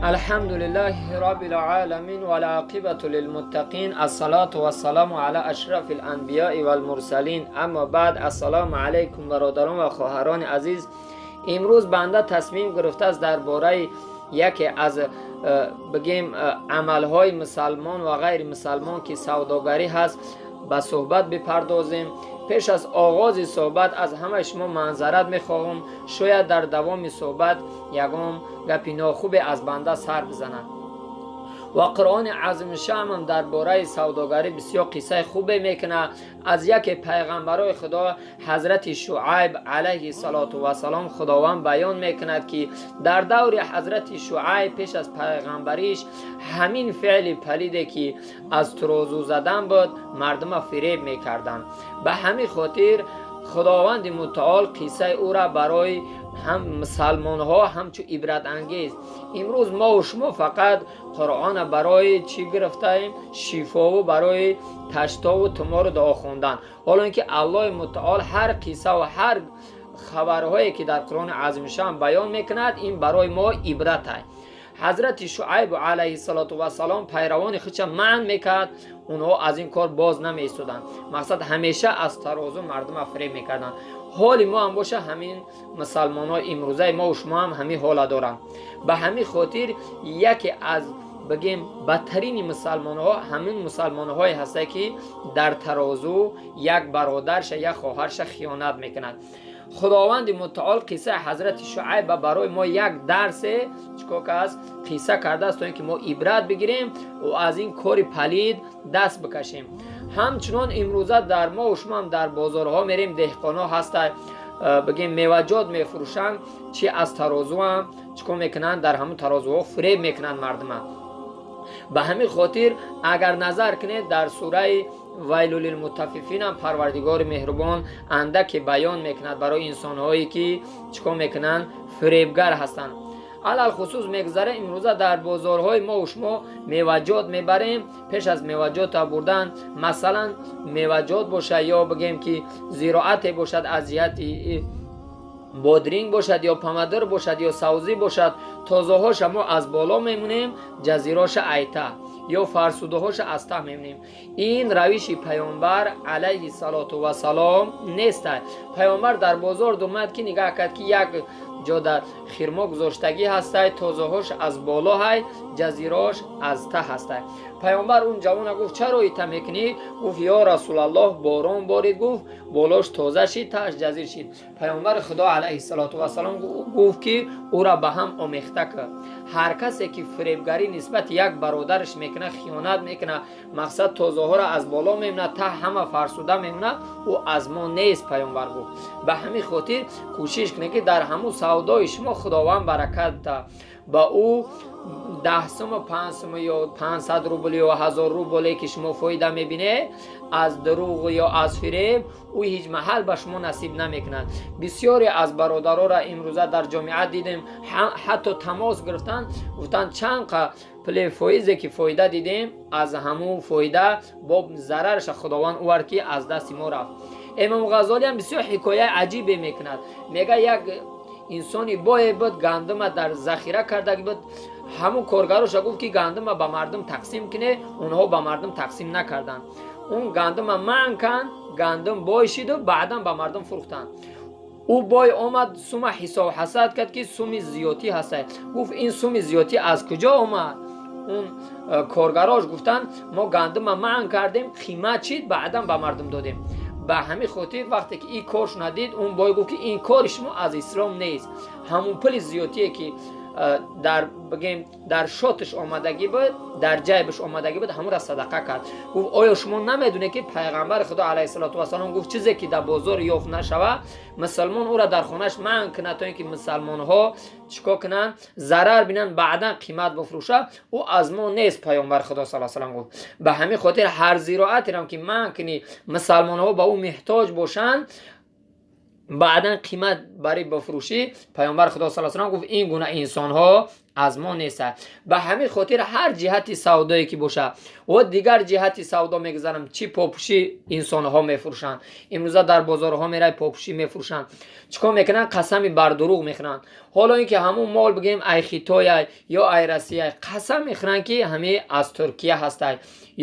الحمد لله رب العالمين والعاقبة للمتقين، الصلاة والسلام على أشرف الأنبياء والمرسلين، أما بعد. السلام علیکم برادران و خواهران عزیز. امروز بنده تصمیم گرفته است درباره یکی از بگیم عملهای مسلمان و غیر مسلمان که سوداگری هست به صحبت بپردازیم. پیش از آغاز صحبت از همه شما معذرت میخواهم، شاید در دوام صحبت یگان گپی ناخوب از بنده سر بزنند. و قرآن عظیم الشأن درباره سوداگری بسیار قصه خوبه میکنه. از یک پیغمبرای خدا، حضرت شعیب علیه الصلاة و السلام، خداوند بیان میکند که در دور حضرت شعیب پیش از پیغمبریش همین فعل پلیده که از ترازو زدن بود، مردم فریب میکردن. به همین خاطر خداوند متعال قصه او را برای هم مسلمان ها همچو عبرت انگیز. امروز ما و شما فقط قرآن برای چی گرفتیم؟ شفا و برای تشتا و تمار و دعا خوندن. حالا اینکه الله متعال هر قصه و هر خبرهایی که در قرآن عظیم الشأن بیان میکند، این برای ما عبرت است. حضرت شعیب علیه السلام پیروان خودش منع میکرد، اونها از این کار باز نمیستودن. مقصد همیشه از ترازو مردم فریب میکردن. حال ما هم باشه، همین مسلمان ها امروزه ما و شما هم همین حال دارن. به همین خاطر یکی از بگیم بدترین مسلمان ها همین مسلمان های هسته که در ترازو یک برادرش، یک خواهرش خیانت میکنند. خداوند متعال قصه حضرت شعیب برای ما یک درس چیکار است قصه کرده است تا اینکه ما عبرت بگیریم و از این کار پلید دست بکشیم. همچنان امروزه در ما و شما هم در بازارها میریم، دهقان ها هست، بگیم میوه‌جات میفروشند، چی از ترازو هم چیکار میکنن؟ در همون ترازوها فریب میکنن مردم. به همین خاطر اگر نظر کنید، در سوره ویل للمطففین هم پروردگار مهربان اندک بیان میکند برای انسانهایی که چیکار میکنن؟ فریبگر هستند. علی‌الخصوص میگذره امروزه در بازارهای ما و شما میوه‌جات میبریم، پیش از میوه‌جات بردن، مثلا میوه‌جات باشه یا بگیم که زراعت باشد، از جهت بادرینگ باشد یا پمدر باشد یا سوزی باشد، تازه هاش ما از بالا میمونیم، جزیراش ای ته یا فرسوده هاش از ته میمونیم. این روش پیامبر علیه الصلاة و سلام نیست. پیامبر در بازار دومد که نگاه کرد که یک جا در خرما گذاشتگی هسته، تازه هاش از بالا های، جزیراش از ته هسته. پیامبر اون جوان گفت: چرا ایته میکنی؟ گفت: یا رسول الله، باران بارید. گفت بالاش تازه شید، تهش جزیر شید. پیامبر خدا علیه الصلاة و السلام گفت که او را به هم آمیخته کرد. هر کسی که فریبگری نسبت یک برادرش میکنه، خیانت میکنه، مقصد تازه ها را از بالا میمونه، ته همه فرسوده میمونه، او از ما نیست، پیامبر گفت. به همین خاطر کوشش کنه که در همون سودای شما خداوند برکت ده. با او 10 سوم، 5 سوم یا 500 روبل یا 1000 روبل که شما فایده میبینه از دروغ یا از فریب، او هیچ محل به شما نصیب نمیکنند. بسیاری از برادرها را امروزه در جامعه دیدیم، حتی تماس گرفتن، گفتن چند پل فایزه که فایده دیدیم، از همون فایده با ضررش خداوند اوورد که از دست ما رفت. امام غزالی هم بسیار حکایه عجیبه میکند. میگه یک انسانی بای بود، گندم در ذخیره کرده بود. همون کارگروش گفت که گندم به مردم تقسیم کنه. اونها به مردم تقسیم نکردن. اون گندم منع کن، گندم بای شد و بعدا به مردم فروختن. او بای آمد، سوم حساب حسد کرد که سومی زیادی هست. گفت: این سوم زیادی از کجا آمد؟ اون کارگراش گفتن ما گندم منع کردیم، قیمت چید، بعدا به مردم دادیم. به همین خاطر وقتی که این کارش ندید، اون بای گفت که این کار شما از اسلام نیست. همون پول زیادیه که در بگیم در شاتش آمدگی بود، در جیبش آمدگی بود، همون را صدقه کرد. گفت: آیا شما نمیدونه که پیغمبر خدا علیه الصلاة و السلام گفت چیزی که در بازار یافت نشوه، مسلمان او را در خونش منع کنه تا اینکه مسلمان ها چیکار کنن؟ ضرر بینن، بعدا قیمت بفروشه، او از ما نیست. پیامبر خدا صلی الله علیه و گفت. به همین خاطر هر زراعتی را که منع کنی، مسلمان ها به او محتاج باشن، بعدا قیمت برای بفروشی، پیامبر خدا صلی الله علیه و گفت این گونه انسان ها Аз мо неста. Ба ҳамин хотир ҳар ҷиҳати савдое ки боша ва дигар ҷиҳати савдо мегузарам, чӣ попушӣ инсонҳо мефурӯшанд. Имрӯза дар бозорҳо мерай, попушӣ мефурӯшанд. Чӣ кор мекунанд? Қасами бардурӯғ мехӯранд. Ҳоло ин ки ҳамун мол, бигӯем, ай Хитоя ё ай Россия, қасам мехӯранд, ки ҳами аз Туркия ҳастай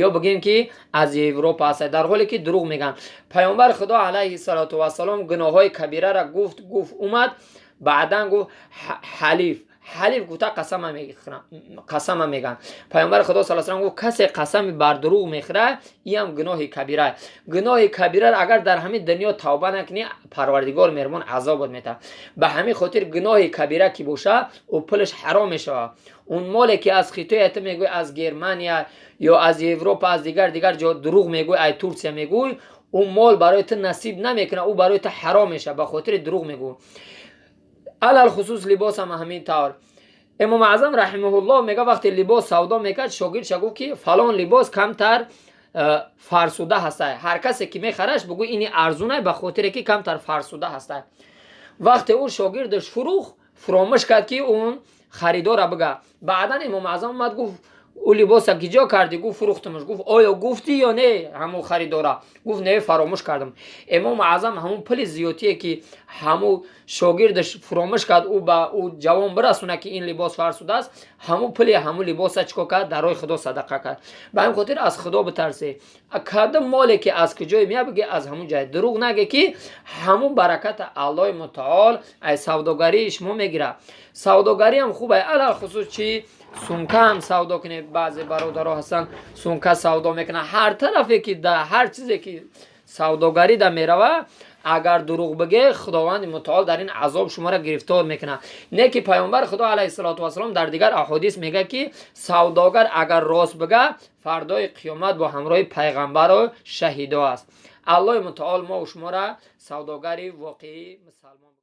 ё, бигӯем, ки аз Европа ҳастай, дар ҳоле ки дурӯғ мегӯянд. Паёмбари Худо алайҳиссалоту вассалом гуноҳҳои кабирара гуфт, гуфт, омад, баъдан гуфт: ҳалиф, ҳалиф гуфта қасама мегӯянд. Паёмбари Худо са салам гуфт: касе қасами бар дурӯғ мехӯрад, иам гуноҳи кабира. Гуноҳи кабира агар дар ҳамин дунё тавба накунӣ, Парвардигор меҳрубон азобот метаҳад. Ба ҳамин хотир гуноҳи кабира ки боша, ӯ пулаш ҳаром мешавад. Он моле ки аз Хитоя ту мегӯй, аз Германия ё аз Европа, аз дигар дигар ҷо дурӯғ мегӯй, ай Турсия мегӯй, ӯ мол барои ту насиб намекунад, ӯ барои ту ҳаром мешавад, ба хотири дурӯғ мегӯй. Алалхусус либосам ҳамин тавр. Имом Аъзам раҳимаҳуллоҳ мега, вақте либос савдо мекард, шогирдша гуфт, ки фалон либос камтар фарсуда ҳастай, ҳар касе ки мехараш, бугӯ ини арзунай, ба хотире ки камтар фарсуда ҳастай. Вақте ӯ шогирдаш фурӯх, фуромӯш кард, ки он харидора бига. Баъдан Имом Аъзам омад, гуфт: ӯ либоса киҷо кардӣ? Гуфт: фурӯхтамаш. Гуфт: оё гуфтӣ ё не ҳамун харидора? Гуфт: не, фаромӯш кардам. Имом Аъзам ҳамун пули зиёдтие, ки ҳамун шогирдаш фуромӯш кард, ӯ ба ӯ ҷавон бирасона, ки ин либос фарсудааст, ҳамун пули ҳамун либоса чӣ кор кард? Дар роҳи Худо садақа кард. Ба ҳамин хотир аз Худо битарсе. Кадом моле ки аз куҷое меяд, биге аз ҳамун ҷай. Дурӯғ наге, ки ҳамун бараката Аллоҳи Мутаол аз савдогарии шумо мегирад. Савдогариам хуб ай, алалхусус чӣ сумкаам савдо кунед. Баъзе бародаро ҳастанд, сумка савдо мекунанд. Ҳар тарафе ки, ҳар чизе ки савдогарӣ да мерава, агар дурӯғ бигӯ, Худованди Мутаол дар ин азоб шуморо гирифтор мекунад. Не ки Паёмбари Худо алайҳиссалоту вассалом дар дигар аҳодис мегӯяд, ки савдогар агар рост бигӯ, фардои қиёмат бо ҳамроҳи пайғамбару шаҳидо аст. Аллоҳи Мутаол мову шуморо савдогари воқеӣ мусалмон.